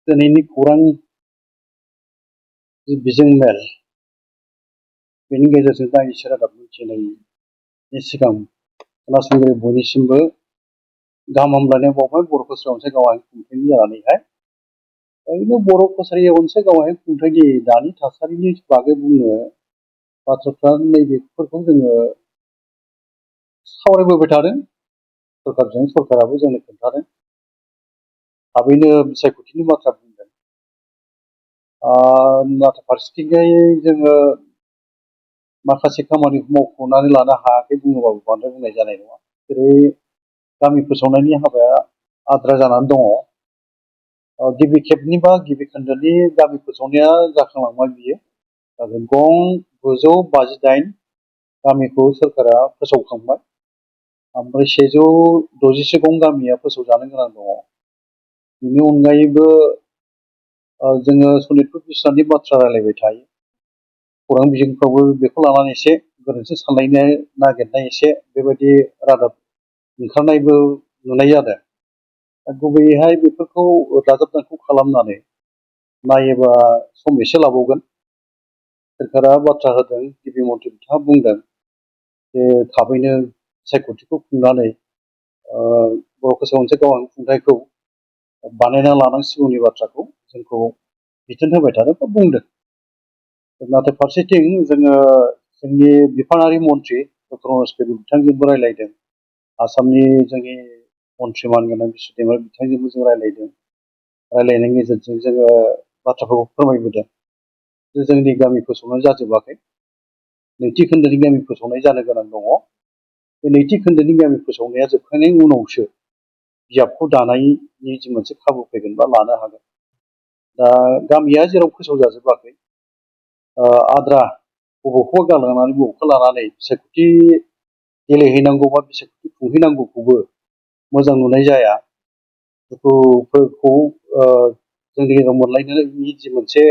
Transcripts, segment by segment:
दिनैनि खौरां बिजों मेल बेनि गेजेरजों दाइनिसो रादाब मिथिनायनि सिगां खोनासंगिरि बयनिसिमबो गाहाम हामलायनाय बावबाय। बर' कसारी अनसाय गावारि खुंथायनि जानानैहाय ओरैनो बर' कसारी अनसाय गावारि खुंथायनि दानि थासारिनि बागै बुंनो बाथ्राफ्रा नैबेफोरखौ जोङो सावरायबोबाय थादों। सरकारजों सरकाराबो जोंनो खोन्थादों। थाबैनो बिसायख'थिनि बाथ्रा बुंदों। नाथाय फारसेथिंजाय जोङो माखासे खामानिखौ मावख'नानै लानो हायाखै बुङोबाबो बांद्राय बुंनाय जानाय नङा। जेरै गामि फोसावनायनि हाबाया आद्रा जानानै दङ। गिबि खेबनि बा गिबि खोन्दोनि गामि फोसावनाया जाखांलांबाय बियो। गं 958 गामिखौ सोरखारा फोसावखांबाय। ओमफ्राय 160 गं गामिया फोसावजानो गोनां दङ। बेनि अनगायैबो जोङो सनितपुर बिस्रानि बाथ्रा रायलायबाय थायो। खौरां बिजोंफ्रावबो बेखौ लानानै एसे गोरोन्थि सानलायनो नागिरनाय एसे बेबायदि रादाब ओंखारनायबो नुनाय जादों। गुबैयैहाय बेफोरखौ दाजाब दानख' खालामनानै नायोबा सम एसे लाबावगोन। सोरखारा बाथ्रा होदों, गिबि मन्थ्रि बिथाङा बुंदों जे थाबैनो बिसायख'थिखौ खुंनानै बर' कसारी अनसाय गावारि खुंथायखौ बानायना लानांसिगौनि बाथ्राखौ जोंखौ बिथोन होबाय थादों बा बुंदों। नाथाय फारसेथिं जोङो जोंनि बिफानारि मन्थ्रि डक्टर मनज पेगु बिथांजोंबो रायलायदों। आसामनि जोंनि मन्थ्रि मानगोनां बिस्वजित बिथांजोंबो जों रायलायदों। रायलायनायनि गेजेरजों जोङो बाथ्राफोरखौ फोरमायबोदों जे जोंनि गामि फोसावनाय जाजोबाखै। नैथि खोन्दोनि गामि फोसावनाय जानो गोनां दङ। बे नैथि खोन्दोनि गामि फोसावनाया जोबखांनायनि उनावसो बिजाबखौ दानायनि जि मोनसे खाबु फैगोन बा लानो हागोन। दा गामिया जेराव फोसावजाजोबाखै, आद्रा बबेखौबा गालांनानै बबेखौ लानानै बिसायख'थि गेलेहैनांगौ बा बिसायख'थि खुंहैनांगौखौबो मोजां नुनाय जाया। दुखुफोरखौ जोंनि गेजेराव मोनलायनायनि जि मोनसे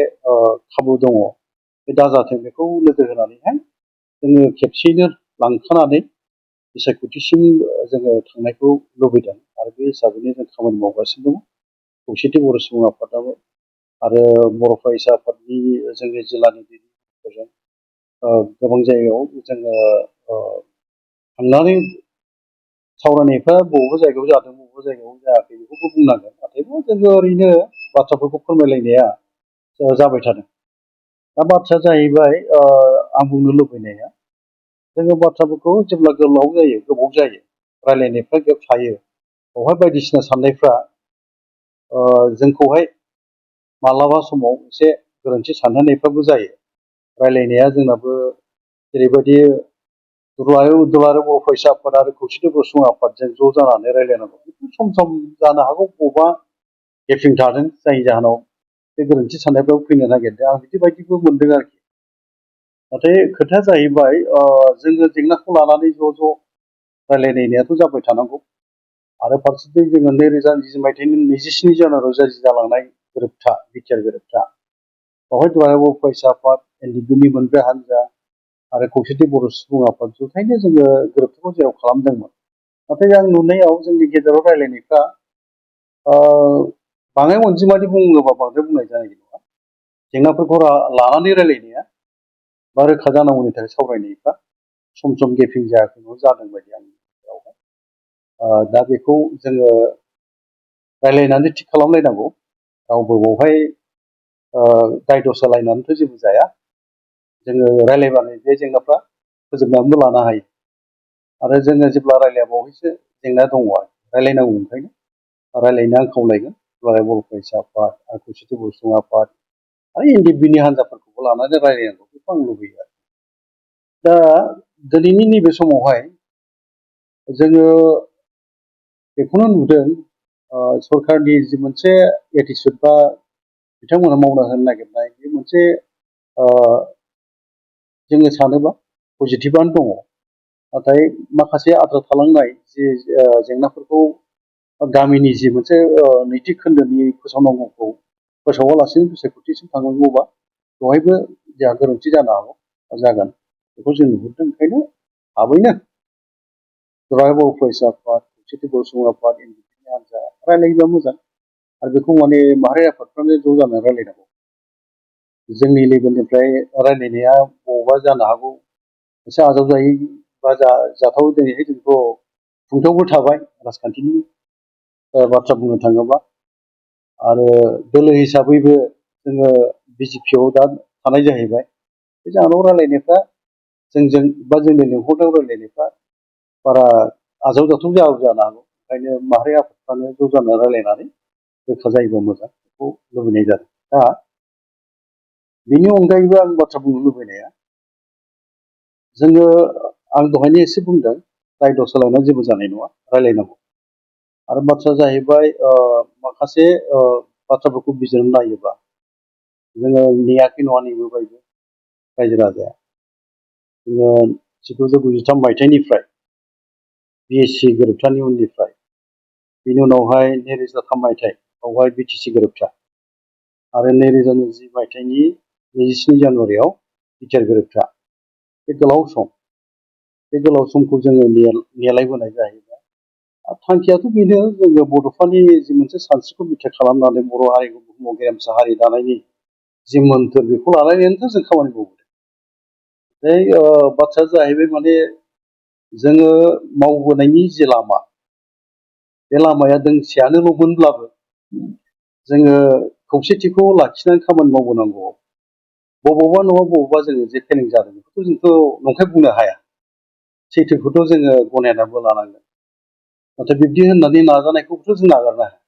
खाबु दङ, बे दाजाथों बेखौ नोजोर होनानैहाय जोङो खेबसेयैनो लांखानानै बिसायख'थिसिम जोङो थांनायखौ लुबैदों आरो बे हिसाबैनो जों खामानि मावगासिनो दङ। खौसेथि बर' सुबुं आफादाबो आरो बर' फरायसा आफादनि जोंनि जिल्लानि दैदेनगिरिफोरजों गोबां जायगायाव जोङो थांनानै सावरायनायफ्रा बबेबा जायगायाव जादों, बबेबा जायगायाव जायाखै बेखौबो बुंनांगोन। नाथायबो जोङो ओरैनो बाथ्राफोरखौ फोरमायलायनाया जाबाय थादों। दा बाथ्राया जाहैबाय आं बुंनो लुबैनाया, जोङो बाथ्राफोरखौ जेब्ला गोलाव जायो, गोबाव जायो, रायलायनायफ्रा गेप थायो, बेवहाय बायदिसिना साननायफ्रा जोंखौहाय मालाबा समाव एसे गोरोन्थि सानहोनायफ्राबो जायो। रायलायनाया जोंनाबो जेरैबायदि दुलाराय बर' फरायसा आफाद आरो खौसेथि बर' सुबुं आफादजों ज' जानानै रायलायनांगौ, बेफोर सम सम जानो हागौ बबेबा गेपिं थादों, जायनि जाहोनाव बे गोरोन्थि साननायफ्राबो फैनो नागिरदों। आं बिदिबायदिबो मोनदों आरोखि। नाथाय खोथाया जाहैबाय जोङो जेंनाखौ लानानै ज' ज' रायलायनायाथ' जाबाय थानांगौ। आरो फारसेथिं जोङो 2020 मायथाइनि 27 जानुवारियाव जालांनाय गोरोबथा, बिटिआर गोरोबथा, बेवहाय दुलाराय बर' फरायसा आफाद, एनडिएफबिनि मोनब्रै हान्जा आरो खौसेथि बर' सुबुं आफाद जथायनो जोङो गोरोबथाखौ जेराव खालामदोंमोन। नाथाय आं नुनायाव जोंनि गेजेराव रायलायनायफ्रा बाङाय अनजिमानि बुङोबा बांद्राय बुंनाय जानाय नङा। जेंनाफोरखौ लानानै रायलायनाया बा रोखा जानांगौनि थाखाय सावरायनायफ्रा सम सम गेपिं जायाखै नङा जादों बायदि आंनि गेजेरावहाय। दा बेखौ जोङो रायलायनानै थिग खालामलायनांगौ। रावबो बेवहाय दाय दसा लायनानैथ' जेबो जाया। जोङो रायलायबानो बे जेंनाफ्रा फोजोबनानैबो लानो हायो। आरो जोङो जेब्ला रायलायाबावैसो जेंना दङ आरो रायलायनांगौ, ओंखायनो रायलायनो आं खावलायगोन दुलाराय बर' फरायसा आफाद आरो खौसेथि बर' सुबुं आफाद आरो एनडिएफबिनि हान्जाफोरखौबो लानानै रायलायनांगौ, बेखौ आं लुबैयो आरो। दा दिनैनि नैबे समावहाय जोङो बेखौनो नुदों, सरकारनि जि मोनसे एटिचुड बा बिथांमोना मावना होनो नागिरनाय, बे मोनसे जोङो सानोबा पजिटिभआनो दङ। नाथाय माखासे आद्रा थालांनाय जि जेंनाफोरखौ गामिनि जि मोनसे नैथि खोन्दोनि फोसावनांगौखौ फोसावालासिनो बिसायख'थिसिम थांनांगौबा बेवहायबो जोंहा गोरोन्थि जानो हागौ, जागोन, बेखौ जों नुहुरदों। ओंखायनो थाबैनो दुलाराय बर' फरायसा आफाद, खौसेथि बर' सुबुं आफाद, एनडिएफबिनि हान्जा रायलायोबा मोजां। आरो बेखौ माने माहारि आफादफ्रानो ज' जानानै रायलायनांगौ। जोंनि लेभेलनिफ्राय रायलायनाया बबावबा जानो हागौ एसे आजावजायै बा जाथाव दिनैहाय जोंथ' खुंथायावबो थाबाय राजखान्थिनि बाथ्रा बुंनो थाङोबा, आरो दोलो हिसाबैबो जोङो बिजेपिआव दा थानाय जाहैबाय। बे जाहोनाव रायलायनायफ्रा जोंजों बा जोंनि लिंहरनायाव रायलायनायफ्रा बारा आजावजाथाव जानो हागौ। ओंखायनो माहारि आफादफ्रानो ज' जानानै रायलायनानै रोखा जायोबा मोजां, बेखौ लुबैनाय जादों। दा बेनि अनगायैबो आं बाथ्रा बुंनो लुबैनाया, जोङो आं दहायनो एसे बुंदों दाय दस होलायनानै जेबो जानाय नङा, रायलायनांगौ। आरो बाथ्राया जाहैबाय माखासे बाथ्राफोरखौ बिजिरनानै नायोबा जोङो नेयाखै नङा नेबोबायबो रायजो राजाया। जोङो 1993 मायथाइनिफ्राय BSC गोरोबथानि उननिफ्राय, बेनि उनावहाय 2003 मायथाइ बावहाय BTC गोरोबथा, आरो 2020 मायथाइनि 27 जानुवारियाव बिटिआर गोरोबथा। बे गोलाव सम, बे गोलाव समखौ जोङो नेलायबोनाय जाहैबाय। थांखियाथ' बेनो, जोङो बड'फानि जि मोनसे सानस्रिखौ बिथा खालामनानै बर' हारिखौ बुहुमाव गेरेमसा हारि दानायनि जि मोन्थोर, बेखौ लानानैनोथ' जों खामानि मावबोदों। बे बाथ्राया जाहैबाय माने जोङो मावबोनायनि जि लामा, बे लामाया दोंसेयानोल'मोनब्लाबो जोङो खौसेथिखौ लाखिनानै खामानि मावबोनांगौ। बबावबा नङा बबावबा जोङो जे फेलें जादों, बेखौथ' जोंथ' नंखाय बुंनो हाया। सैथोखौथ' जोङो गनायनानैबो लानांगोन। नाथाय बिब्दि होननानै नाजानायखौथ' जों नागारनो हाया।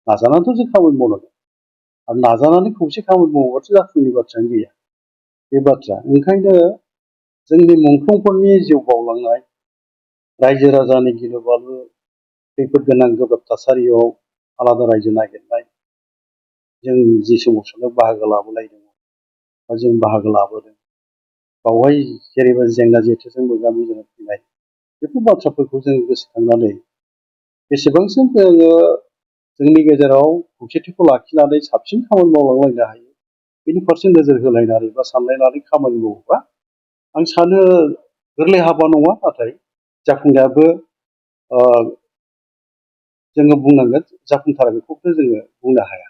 नाजानानैथ' जों खामानि मावनांगोन। आरो नाजानानै खौसे खामानि मावोबाथ' जाफुङैनि बाथ्रायानो गैया, बे बाथ्रा। ओंखायनो जोंनि मुंख्लंफोरनि जिउ बाउलांनाय, रायजो राजानि गिलु बालु खैफोद गोनां गोब्राब थासारियाव आलादा रायजो नागिरनाय, जों जि सोमावसारनायाव बाहागो लाबोलायदों बा जों बाहागो लाबोदों, बावहाय जेरैबायदि जेंना जेथोजों मोगा मोगि जानो फैनाय, बेफोर बाथ्राफोरखौ जों गोसोखांनानै बेसेबांसिम जोङो जोंनि गेजेराव खौसेथिखौ लाखिनानै साबसिन खामानि मावलांलायनो हायो, बेनि फारसे नोजोर होलायनानै बा सानलायनानै खामानि मावोबा आं सानो गोरलै हाबा नङा, नाथाय जाफुंनायाबो जोङो बुंनांगोन जाफुंथारा, बेखौथ' जोङो बुंनो हाया।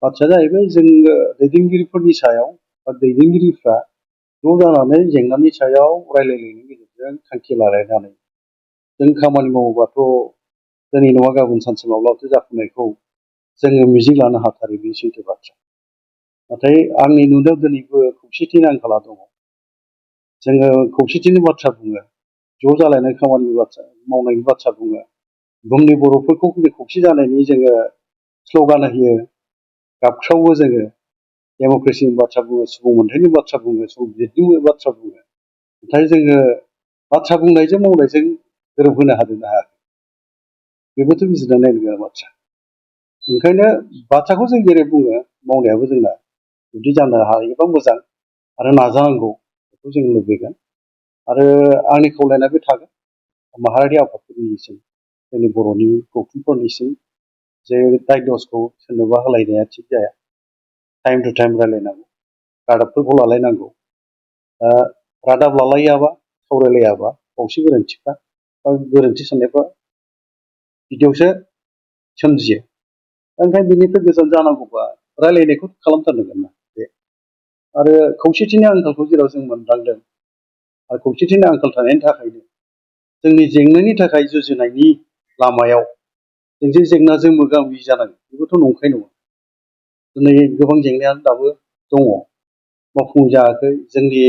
बाथ्राया जाहैबाय जोङो दैदेनगिरिफोरनि सायाव बा दैदेनगिरिफ्रा ज' जानानै जेंनानि सायाव रायलायनायनि गेजेरजों थांखि लालायनानै जों खामानि मावोबाथ' दिनै नङा गाबोन सानसे माब्लाबाथ' जाफुंनायखौ जोङो मिजिं लानो हाथारो, बे सैथो बाथ्रा। नाथाय आंनि नुनायाव दिनैबो खौसेथिनि आंखाला दङ। जोङो खौसेथिनि बाथ्रा बुङो, ज' जालायनाय खामानि बाथ्रा मावनायनि बाथ्रा बुङो, बुंनि बर'फोरखौ खौसे जानायनि जोङो स्ल'गान होयो, गाबख्रावो जोङो, डेम'क्रेसिनि बाथ्रा बुङो, सुबुं मोनथायनि बाथ्रा बुङो, सुबुं बिजिरनि बाथ्रा बुङो। नाथाय जोङो बाथ्रा बुंनायजों मावनायजों गोरोबहोनो हादोंना हायाखै, बेबोथ' बिजिरना नायनो गोनां बाथ्रा। ओंखायनो बाथ्राखौ जों जेरै बुङो, मावनायाबो जोंना जुदि जानो हायोबा मोजां, आरो नाजानांगौ, बेखौ जों लुबैगोन। आरो आंनि खावलायनाया बे थागोन माहारियारि आफादफोरनिसिम, जोंनि बर'नि गौथुमफोरनिसिम, जे दाय दसखौ सोरनोबा होलायनाया थिग जाया। टाइम टु टाइम रायलायनांगौ, रादाबफोरखौ लालायनांगौ। रादाब लालायाबा, सावरायलायाबा बावसो गोरोन्थिफ्रा बा गोरोन्थि साननायफ्रा बिदियावसो सोमजियो। ओंखायनो बिनिफ्राय गोजान जानांगौबा रायलायनायखौ खालामथारनांगोन ना बे। आरो खौसेथिनि आंखालखौ जेराव जों मोनदांदों, आरो खौसेथिनि आंखाल थानायनि थाखायनो जोंनि जेंनानि थाखाय जुजिनायनि लामायाव जों जे जेंनाजों मोगा मोगि जानांगौ, बेबोथ' नंखाय नङा। दिनै गोबां जेंनायानो दाबो दङ, मावफुंजायाखै। जोंनि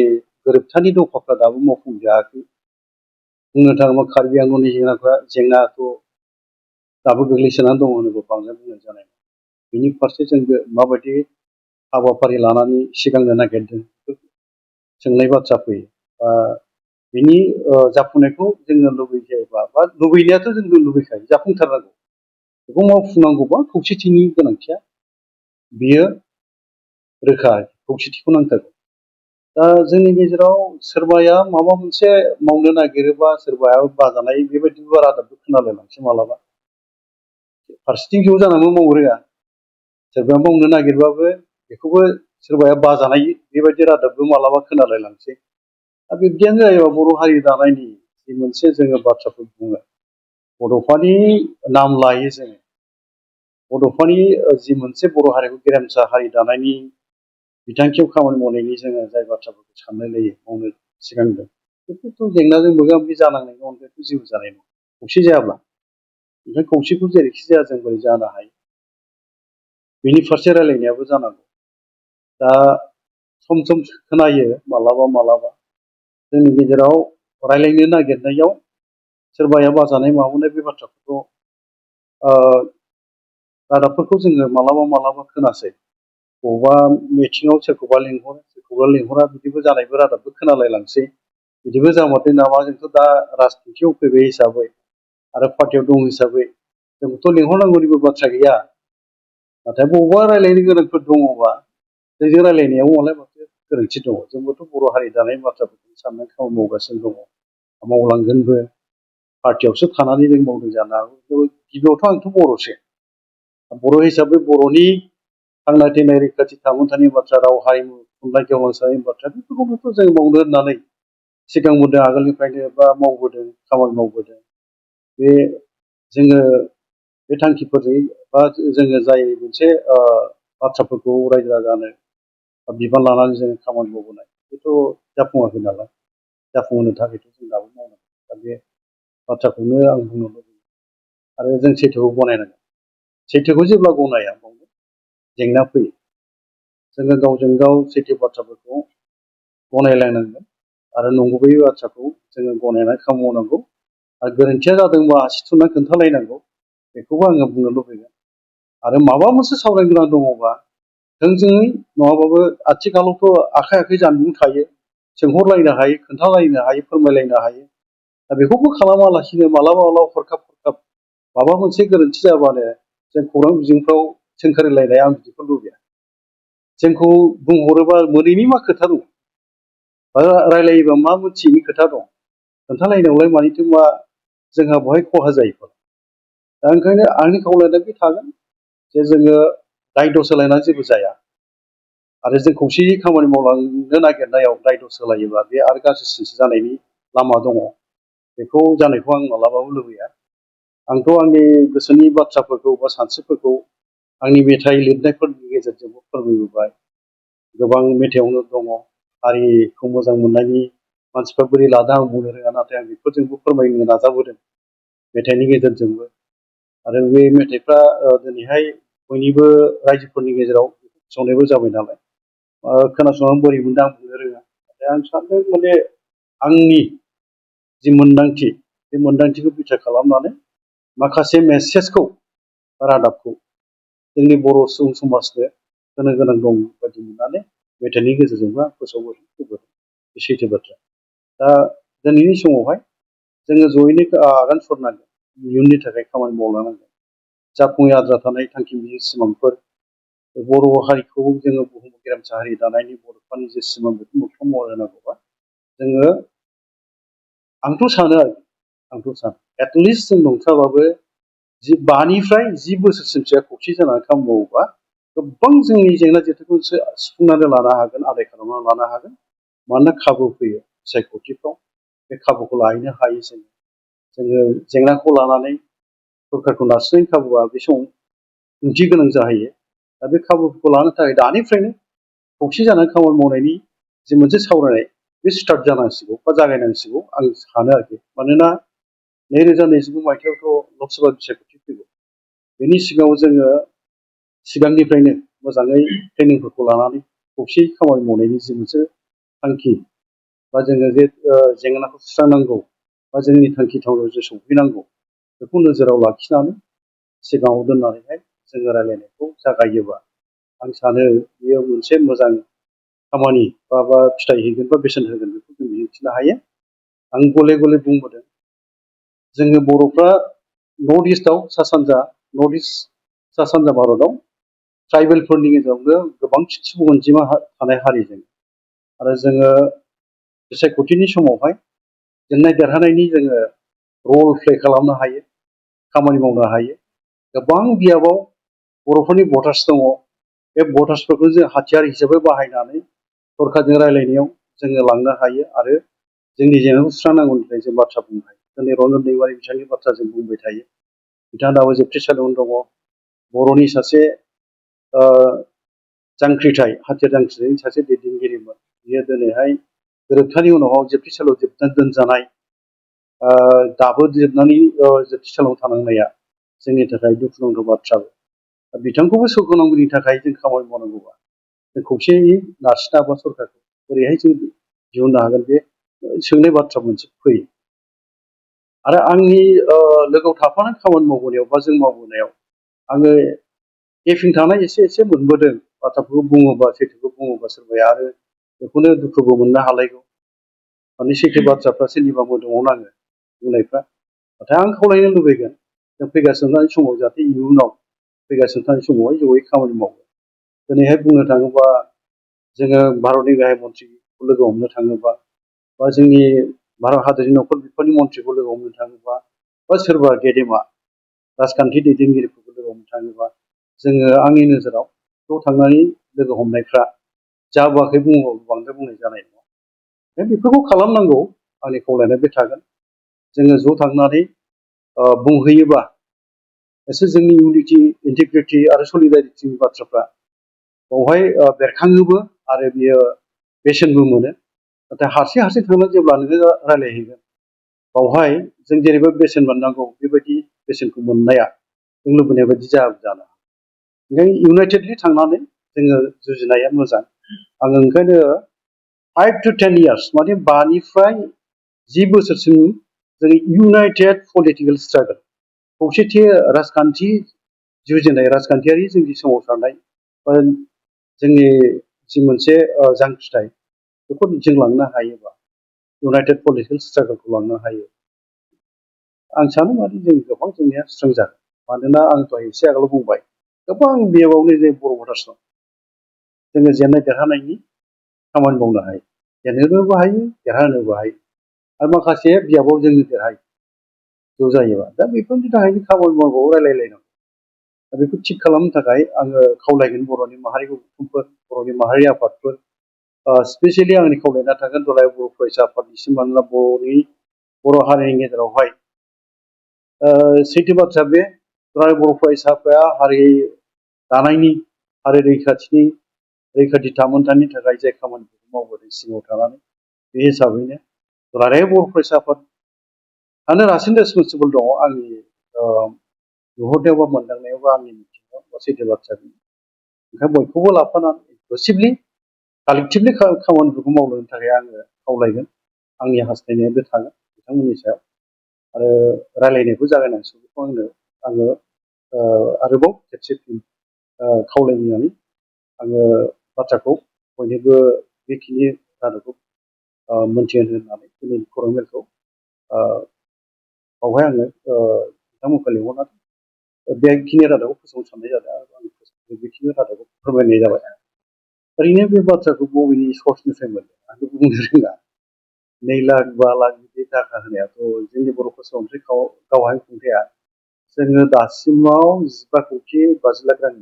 गोरोबथानि दफाफ्रा दाबो मावफुंजायाखै। बुंनो थाङोब्ला कार्बि आंलंनि जेंनाथ' दाबो गोग्लैसोनानै दङ होनोब्ला बांद्राय बुंनाय जानाय नङा। बिनि फारसे जोंबो माबायदि हाबाफारि लानानै सिगांनो नागिरदों, सोंनाय बाथ्रा फैयो। बिनि जाफुंनायखौ जोङो लुबैयोबा, बा लुबैनायाथ' जोंबो लुबैखायो, जाफुंथारनांगौ। बेखौ मावफुंनांगौबा खौसेथिनि गोनांथिया बियो रोखा, खौसेथिखौ नांथारगौ। दा जोंनि गेजेराव सोरबाया माबा मोनसे मावनो नागिरोबा सोरबाया बाजानाय, बेबायदिबो रादाबबो खोनालायलांसै मालाबा। फारसेथिं ज' जानानैबो मावनो रोङा, सोरबाया मावनो नागिरबाबो बेखौबो सोरबाया बाजानाय, बेबायदि रादाबबो मालाबा खोनालायलांसै। दा बिब्दियानो जायोबा बर' हारि दानायनि जि मोनसे जोङो बाथ्राफोर बुङो, बड'फानि नाम लायो जोङो, बड'फानि जि मोनसे बर' हारिखौ गेरेमसा हारि दानायनि बिथांखियाव खामानि मावनायनि जोङो जाय बाथ्राफोरखौ सानलाय लायो मावनो सिगांदों बेफोरथ' जेंनाजों मोगा मोगि जानांनायनि अनगायैथ' जेबो जानाय नङा खौसे जायाब्ला। ओमफ्राय खौसेखौ जेरैखि जाया जों बोरै जानो हायो बेनि फारसे रायलायनायाबो जानांगौ। दा सम सम खोनायो मालाबा मालाबा जोंनि गेजेराव रायलायनो नागिरनायाव सोरबाया बाजानाय माबानाय बे बाथ्राफोरखौ रादाबफोरखौ जोङो मालाबा मालाबा खोनासै बबेबा मिटिङाव सोरखौबा लिंहरो सोरखौबा लिंहरा बिदिबो जानायबो रादाबबो खोनालायलांसै बिदिबो जामारदों नामा जोंथ' दा राजखान्थियाव फैबाय हिसाबै आरो पार्टियाव दं हिसाबै जोंखौथ' लिंहरनांगौनिबो बाथ्रा गैया। नाथाय बबेबा रायलायनो गोनांफोर दङबा जोंजों रायलायनायाव मालाय माथो गोरोन्थि दङ। जोंबोथ' बर' हारि दानायनि बाथ्राफोरखौ साननानै खामानि मावगासिनो दङ मावलांगोनबो। पार्टियावसो थानानै जों मावदों जानो हागौ गिबियावथ' आंथ' बर'सो बर' हिसाबै बर'नि थांना थैनाय रैखाथि थामोन्थानि बाथ्रा राव हारिमु थुनलाइ गेवलांसारनायनि बाथ्रा बेफोरखौथ' जों मावनो होननानै सिगांबोदों आगोलनिफ्रायनो बा मावबोदों खामानि मावबोदों। बे जोङो बे थांखिफोरजों बा जोङो जाय मोनसे बाथ्राफोरखौ रायजो राजानो बिबान लानानै जोङो खामानि मावबोनाय बेथ' जाफुङाखै नालाय जाफुंहोनो थाखायथ' जों दाबो मावनांगौ। दा बे बाथ्राखौनो आं बुंनो लुबैयो आरो जों सैथोखौ गनायनांगोन। सैथोखौ जेब्ला गनाया बावनो जेंना फैयो। जोङो गावजों गाव सैथो बाथ्राफोरखौ गनायलायनांगोन आरो नंगुबै बाथ्राखौ जोङो गनायनानै खामानि मावनांगौ आरो गोरोन्थिया जादोंबा आसि थुनानै खोन्थालायनांगौ बेखौबो आङो बुंनो लुबैगोन। आरो माबा मोनसे सावरायनो गोनां दङबा थोंजोङै नङाबाबो आथिखालावथ' आखाइ आखाइ जानबुं थायो सोंहरलायनो हायो खोन्थालायनो हायो फोरमायलायनो हायो। दा बेखौबो खालामालासिनो मालाबा मालाबा हरखाब हरखाब माबा मोनसे गोरोन्थि जाबानो जों खौरां बिजोंफ्राव सोंखारिलायनाय आं बिदिखौ लुबैया। जोंखौ बुंहरोबा मोनैनि मा खोथा दं रायलायोबा मा मोनथियैनि खोथा दं खोन्थालायनायावलाय मानिथो मा जोंहा बेवहाय खहा जायो। दा ओंखायनो आंनि खावलायनाया बे थागोन जे जोङो दाय दस होलायनानै जेबो जाया आरो जों खौसेयै खामानि मावलांनो नागिरनायाव दाय दस होलायोबा बे आरो गाज्रिसिनसो जानायनि लामा दङ। बेखौ जानायखौ आं मालाबाबो लुबैया। आंथ' आंनि गोसोनि बाथ्राफोरखौ बा सानस्रिफोरखौ आंनि मेथाइ लिरनायफोरनि गेजेरजोंबो फोरमायबोबाय। गोबां मेथाइआवनो दङ हारिखौ मोजां मोननायनि मानसिफ्रा बोरै लादों आं बुंनो रोङा नाथाय आं बेफोरजोंबो फोरमायनो नाजाबोदों मेथाइनि गेजेरजोंबो। आरो बे मेथाइफ्रा दिनैहाय बयनिबो रायजोफोरनि गेजेराव फोसावनायबो जाबाय नालाय खोनासंनानै बोरै मोनदों आं बुंनो रोङा। नाथाय आं सानदों माने आंनि जि मोन्दांथि बे मोन्दांथिखौ बिथा खालामनानै माखासे मेसेजखौ रादाबखौ जोंनि बर' सुबुं समाजनो होनो गोनां दं बायदि मोननानै मेथाइनि गेजेरजोंबो आं फोसावबोदों होबोदों बे सैथो बाथ्रा। दा दिनैनि समावहाय जोङो जयैनो आगान सुरनांगोन इयुननि थाखाय खामानि मावलांनांगोन। जाफुङै आद्रा थानाय थांखि मिजिं सिमांफोर बर' हारिखौ जोङो बुहुम गेरेमसा हारि दानायनि बड'फानि जे सिमां बेखौ मोगथां महर होनांगौबा जोङो आंथ' सानो एटलिस्ट जों नंथ्राबाबो 5 निफ्राय 10 बोसोरसिमसो खौसे जानानै खामानि मावोबा गोबां जोंनि जेंना जेथोखौ सुफुंनानै लानो हागोन आदाय खालामनानै लानो हागोन। मानोना खाबु फैयो बिसायख'थिफ्राव बे खाबुखौ लाहैनो हायो जोङो जेंनाखौ लानानै सरकारखौ नारसिननायनि खाबुआ बे समाव ओंथि गोनां जाहैयो। दा बे खाबुफोरखौ लानो थाखाय दानिफ्रायनो खौसे जानानै खामानि मावनायनि जे मोनसे सावरायनाय बे स्टार्ट जानांसिगौ बा जागायनांसिगौ आं सानो आरोखि। मानोना 2029 मायथाइयावथ' लकसभा बिसायख'थि फैगौ बेनि सिगाङाव जोङो सिगांनिफ्रायनो मोजाङै ट्रेनिंफोरखौ लानानै खौसेयै खामानि मावनायनि जि मोनसे थांखि बा जोङो जे जेंनाखौ सुस्रांनांगौ बा जोंनि थांखि थावनायाव जे सौफैनांगौ बेखौ नोजोराव लाखिनानै सिगाङाव दोननानैहाय जोङो रायलायनायखौ जागायोबा आं सानो बेयो मोनसे मोजां खामानि बा फिथाइ हैगोन बा बेसेन होगोन बेखौ जों मिजिंथिनो हायो। आं गले गले बुंबोदों जोङो बर'फ्रा नर्थ इस्टआव सा सानजा भारतआव ट्राइबेलफोरनि गेजेरावनो गोबांसिन सुबुं अनजिमा थानाय हारिजों आरो जोङो बिसायख'थिनि समावहाय जेननाय देरहानायनि जोङो रल प्ले खालामनो हायो खामानि मावनो हायो। गोबां बियाबाव बर'फोरनि भटार्स दङ बे भटार्सफोरखौ जों हाथियार हिसाबै बाहायनानै सरकारजों रायलायनायाव जोङो लांनो हायो आरो जोंनि जेंनाखौ सुस्रांनांगौनि थाखाय जों बाथ्रा बुंनो हायो। दिनै रन्जन दैमारि बिथांनि बाथ्रा जों बुंबाय थायो बिथाङा दाबो जोबथेसालियावनो दङ बर'नि सासे जांख्रिथाय हाथियार जांख्रिथायनि सासे दैदेनगिरिमोन। बियो दिनैहाय गोरोबथानि उनाव जोबथेसालियाव जोबनानै दोनजानाय, दाबो जोबनानै जोबथेसालियाव थानांनाया जोंनि थाखाय दुखुनांथाव बाथ्राबो। बिथांखौबो सोरगोनांगौनि थाखाय जों खामानि मावनांगौबा जों खौसेयै नारसिनाबा सरकारखौ बोरैहाय जों दिहुननो हागोन, बे सोंनाय बाथ्रा मोनसे फैयो। आरो आंनि लोगोआव थाफानानै खामानि मावबोनायाव बा जों मावबोनायाव आङो गेफिं थानाय एसे एसे मोनबोदों। बाथ्राफोरखौ बुङोबा, सैथोखौ बुङोबा सोरबाया आरो बेखौनो दुखुबो मोननो हालायगौ। माने सैथो बाथ्राफ्रा सोरनिबा मोदोमाव नाङो बुंनायफ्रा। नाथाय आं खावलायनो लुबैगोन जों फैगासिनो थानाय समाव जाहाथे इयुनाव फैगासिनो थानाय समावहाय जयै खामानि मावो। दिनैहाय बुंनो थाङोबा जोङो भारतनि गाहाय मन्थ्रिखौ लोगो हमनो थाङोबा, बा जोंनि भारत हादरनि नखर बिफाननि मन्थ्रिखौ लोगो हमनो थाङोबा, बा सोरबा गेदेमा राजखान्थि दैदेनगिरिफोरखौ लोगो हमनो थाङोबा, जोङो आंनि नोजोराव ज' थांनानै लोगो हमनायफ्रा जाबोआखै बुङोबाबो बांद्राय बुंनाय जानाय नङा। बेफोरखौ खालामनांगौ, आंनि खावलायनाया बे थागोन। जोङो ज' थांनानै बुंहैयोबा एसे जोंनि इउनिटि, इन्टिग्रिटि आरो सलिडारिटिनि बाथ्राफ्रा बावहाय बेरखाङोबो आरो बियो बेसेनबो मोनो। नाथाय हारसिं हारसिं थांनानै जेब्ला नोङो रायज्लायहैगोन, बावहाय जों जेरैबो बेसेन मोननांगौ बेबायदि बेसेनखौ मोननाया जों लुबैनाय बायदि जानो हागौ। ओंखायनो इउनाइटेडलि थांनानै जोङो जुजिनाया मोजां। आङो ओंखायनो 5 to 10 years माने 5 निफ्राय 10 बोसोरसिम जोंनि इउनाइटेड पलिटिकेल स्ट्रागल, खौसेथि राजखान्थि जुजिनाय, राजखान्थियारि जोंनि सोमावसारनाय बा जोंनि जि मोनसे जांख्रिथाय, बेखौ जों लांनो हायोबा, इउनाइटेड पलिटिकेल स्ट्रागलखौ लांनो हायो, आं सानो माने जों गोबां जोंनिया स्ट्रं जागोन। मानोना आं दहाय एसे आगोलाव बुंबाय, गोबां बेयावनो जों बर' भटार्स दं। जोङो जेननाय देरहानायनि खामानि मावनो हायो, जेनहोनोबो हायो, देरहाहोनोबो हायो। आरो माखासे बियाबाव जोंनो देरहायो ज' जायोबा। दा बेफोरनि थाखायनो खामानि मावनांगौ, रायलायलायनांगौ। दा बेखौ थिग खालामनो थाखाय आङो खावलायगोन बर'नि माहारि गौथुमफोर, बर'नि माहारि आफादफोर, स्पेसियेलि आंनि खावलायनाया थागोन दुलाराय बर' फरायसा आफादनिसिम। मानोना बर' हारिनि गेजेरावहाय सैथो बाथ्रा बे, दुलाराय बर' फरायसा आफादआ हारि दानायनि, हारि रैखाथि थामोन्थानि थाखाय जाय खामानिफोरखौ मावबोदों सिगाङाव थानानै, बे हिसाबैनो दुलाराय बर' फरायसा आफादआनो रासिन रेसपन्सिबोल दङ आंनि नुहुरनायाव बा मोनदांनायाव बा आंनि मिथिनायाव बा सैथो बाथ्रा बेनो। ओंखायनो बयखौबो लाफानानै इनक्लुसिभलि कालेक्टिभलि खामानिफोरखौ मावनो थाखाय आङो खावलायगोन। आंनि हास्थायनाया बे थागोन बिथांमोननि सायाव। आरो रायलायनायखौ जागायनांसिगौ, बेखौ आङो आरोबाव खेबसे खावलायनानै आङो बाथ्राखौ बयनोबो बेखिनि रादाबखौ मोनथिहोनो होननानै दिनैनि खौरां मेलखौ बावहाय आङो बिथांमोनखौ लिंहरनानै बेखिनि रादाबखौ फोसावनो साननाय जादों आरो आं बेखिनि रादाबखौ फोरमायनाय जाबाय। ओरैनो बे बाथ्राखौ बबेनि सर्सनिफ्राय मोनो आं बेखौ बुंनो रोङा। 2 लाख 5 लाख बिदि थाखा होनायाथ' जोंनि बर' फोसावथाय गावहाय खुंथाया जोङो दासिमाव 15 कोटि 50 लाख रां,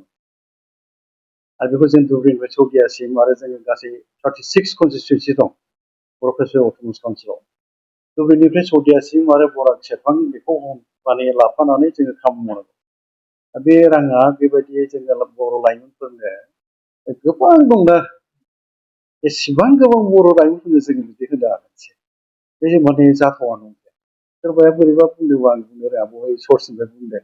आरो बेखौ जों धुबुरीनिफ्राय सौदियासिम, आरो जोङो गासै 36 कनस्टिटुवेन्सि दं बर' फेस्टिभेल अट'नमास काउन्सिलाव। धुबुरीनिफ्राय सौदियासिम आरो बराग सेरफां बेखौ माने लाफानानै जोङो खामानि मावनांगौ। बे राङा बेबायदि जोङो बर' लाइमोनफोरनो गोबां दंना, एसेबां गोबां बर' लाइमोनफोरनो जोङो बिदि होनो हागोनसै, बे माने जाथावा नंखाया। सोरबाया बोरैबा बुंदोंबा आं बुंनो रोङा, बहाय सर्सनिफ्राय बुंदों,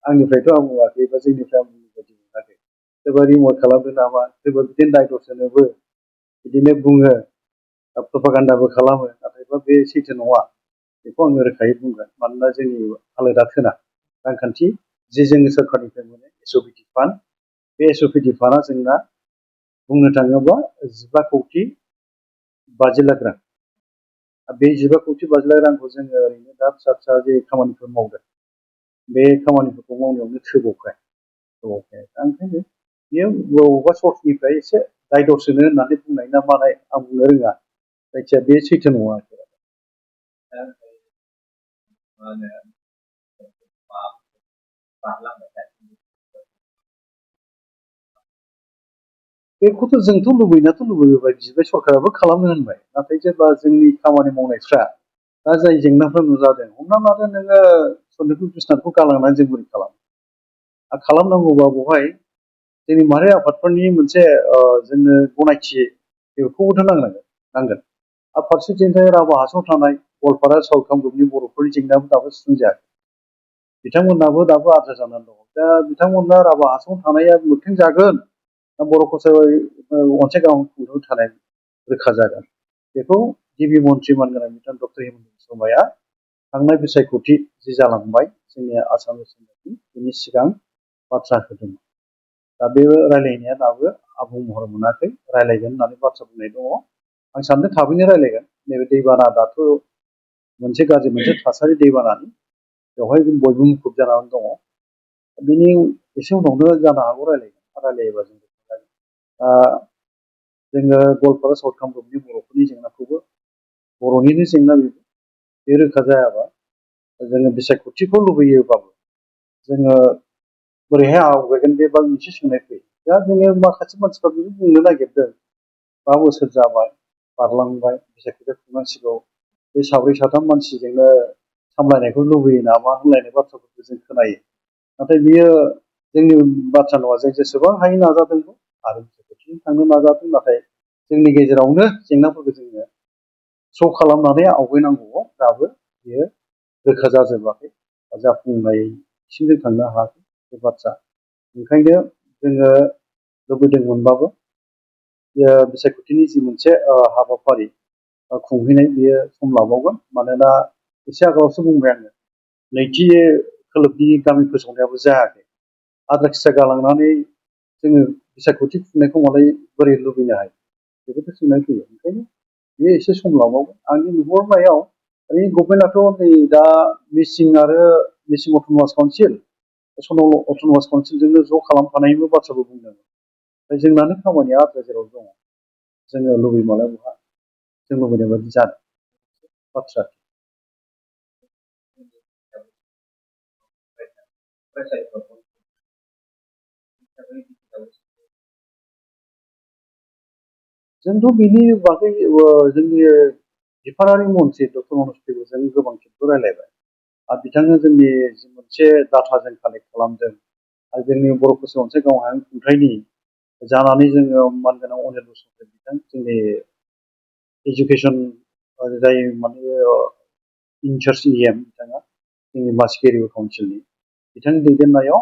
आंनिफ्रायथ' आं बुङाखै बा जोंनिफ्राय आं बुंनाय बायदि मोनाखै। सोरबा रिमट खालामदों नामा, सोरबा बिदिनो दाय दर्शनोबो बिदिनो बुङो, प्रपागान्डाबो खालामो, नाथायबा बे सैथो नङा। बेखौ आङो रोखायै बुंगोन। मानोना जोंनि हालोदा थोना, रांखान्थि जे जोङो सोरखारनिफ्राय मोनो एसअपिटि फान्ड, बे एसअपिटि फान्डआ जोंना बुंनो थाङोब्ला 15 कोटि 50 लाख रां। बे 15 कोटि 50 लाख रांखौ जोङो ओरैनो दा फिसा फिसा जे खामानिफोर मावदों, बे खामानिफोरखौ मावनायावनो थोबावखाया। ओंखायनो बेयो बबेबा सर्सनिफ्राय एसे दाय दर्शोनो होननानै बुंनाय ना मानाय आं बुंनो रोङा, जायखिजाया बे सैथो नङा। बेखौथ' जोंथ' लुबैनायाथ' लुबैबाय, बिबाय, सरकाराबो खालामनो होनबाय। नाथाय जेब्ला जोंनि खामानि मावनायफ्रा दा जाय जेंनाफोर नुजादों, हमना लादो नोङो सनितपुर बिस्वनाथखौ गालांनानै जों बोरै खालामो? खालामनांगौबा बेवहाय जोंनि माहारि आफादफोरनि मोनसे जोंनो गनायथि बेखौबोथ' नांगोन। आरो फारसेथिंजाय राभा हासोआव थानाय गवालपारा साउथ कामरुपनि बर'फोरनि जेंनायाबो दाबो सुफुंजायाखै। बिथांमोनहाबो दाबो आद्रा जानानै दङ। दा बिथांमोना राभा हासोआव थानाया मोगथां जागोन ना बर' कसारि अनसाय गाहाम खुंथायाव थानाय रोखा जागोन। बेखौ गिबि मन्त्रि मानगोनां बिथां डक्टर हिमन्त बिश्व शर्माया थांनाय बिसायख'थि जि जालांबाय जोंनि आसाम एसेम्बलिनि बेनि सिगां बाथ्रा होदोंमोन। दा बे रायलायनाया दाबो आबुं महर मोनाखै। रायलायगोन होननानै बाथ्रा बुंनाय दङ। आं सानदों थाबैनो रायलायगोन। नैबे दैबाना दाथ' मोनसे गाज्रि मोनसे थासारि दैबानानि बेवहाय जों बयबो मुखुब जानानै दङ। बिनि एसे उनावनो जानो हागौ रायलायगोन। रायलायोबा जों जोङो गवालपारा साउथ कामरुपनि बर'फोरनि जेंनाखौबो बर'निनो जेंना बेबो बे रोखा जायाबा जोङो बिसायख'थिखौ लुबैयोबाबो जोङो बोरैहाय आवगायगोन बे मोनसे सोंनाय फैयो। दा जोङो माखासे मानसिफ्रा बिदि बुंनो नागिरदों 5 बोसोर जाबाय बारलांबाय बिसायख'थिया खुंनांसिगौ बे साब्रै साथाम मानसिजोंनो सामलायनायखौ लुबैयो नामा होनलायनाय बाथ्राफोरखौ जों खोनायो। नाथाय बियो जोंनि बाथ्रा नङा। जों जेसेबां हायो नाजादोंबो आरो बिसायख'थिजों थांनो नाजादों। नाथाय जोंनि गेजेरावनो जेंनाफोरखौ जोङो सल्भ खालामनानै आवगायनांगौआव दाबो बियो रोखा जाजोबाखै जाफुंनायसिम जों थांनो हायाखै बे बाथ्रा। ओंखायनो जोङो लुबैदोंमोनबाबो बिसायख'थिनि जि मोनसे हाबाफारि खुंहैनाय बियो सम लाबावगोन। मानोना एसे आगोलावसो बुंबाय आङो नैथि खोलोबनि गामि फोसावनायाबो जायाखै। आद्रा खिसा गालांनानै जोङो बिसायख'थि खुंनायखौ मालाय बोरै लुबैनो हायो बेबोथ' सोंनाय फैयो। ओंखायनो बे एसे सम लाबावगोन। आंनि नुहरनायाव गभर्नमेन्टआथ' नै दा मिसिं अट'नमास काउन्सिल अट'नमास काउन्सिलजोंनो ज' खालामफानायनिबो बाथ्राबो बुंदों। जोंनानो खामानिया आद्रा जेराव दङ। जोङो लुबैमालाय बहा जों लुबैनाय बायदि जादों बाथ्रा। जोंथ' बिनि बागै जोंनि बिफानारि मन्थ्रि डक्टर मनज पेगुजों गोबां खेबबो रायलायबाय। आरो बिथांनो जोंनि जि मोनसे डाटा जों कालेक्ट खालामदों आरो जोंनि बर' कसारि अनसाय गाहाम हायुं खुंथायनि जानानै जोङो मानगोनां अनिल बसुमतारी बिथां जोंनि एजुकेसन जाय माने इनचार्ज EM बिथाङा जोंनि मासिगिरि काउन्सिलनि बिथांनि दैदेननायाव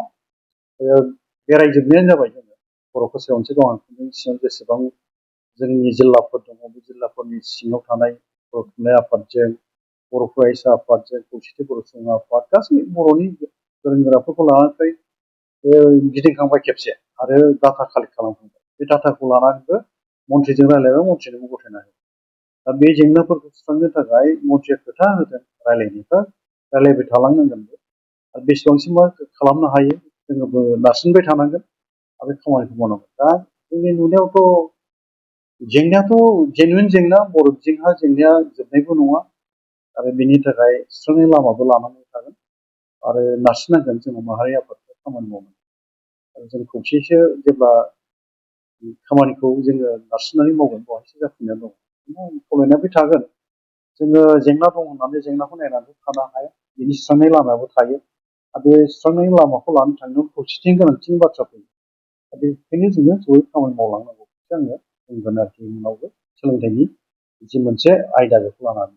बेरायजोबनायानो जाबाय। जोङो बर' कसारि अनसाय गाहाम हायुं खुंथायनि सिङाव जेसेबां जोंनि जिल्लाफोर दङ बे जिल्लाफोरनि सिङाव थानाय बर' थुनलाइ आफादजों बर' फरायसा आफादजों खौसेथि बर' सुबुं आफाद गासै बर'नि गोरों गोराफोरखौ लानानै गिदिंखांबाय खेबसे आरो डाटा कालेक्ट खालामखांबाय। बे डाटाखौ लानानैबो मन्थ्रिजों रायलायबाय मन्थ्रिनोबो गथायना होबाय। दा बे जेंनाफोरखौ सुस्रांनो थाखाय मन्थ्रिया खोथा होदों रायलायनायखौ रायलायबाय थालांनांगोनबो आरो बेसेबांसिम मा खालामनो हायो जोङोबो नारसिनबाय थानांगोन आरो खामानिखौ मावनांगोन। दा जोंनि नुनायावथ' जेंनायाथ' जेनुइन जेंना बर' बिजोंहा जेंनाया जोबनायबो नङा आरो बेनि थाखाय सुस्रांनाय लामाबो लानांगौ थागोन आरो नारसिननांगोन जोङो माहारि आफादखौ खामानि मावनो। आरो जों खौसेयैसो जेब्ला खामानिखौ जोङो नारसिननानै मावगोन बेवहायसो जाफुंनाया दं। खावलायनाया बे थागोन जोङो जेंना दं होननानै जेंनाखौ नायनानै थानो हाया। बिनि सुस्रांनाय लामायाबो थायो आरो बे सुस्रांनायनि लामाखौ लानो थांनायाव खौसेथिनि गोनांथिनि बाथ्रा फैयो। दा बेखायनो जोङो जयै खामानि मावलांनांगौ आङो बुंगोन आरोखि इयुनावबो सोलोंथाइनि जि मोनसे आयदा बेखौ लानानै।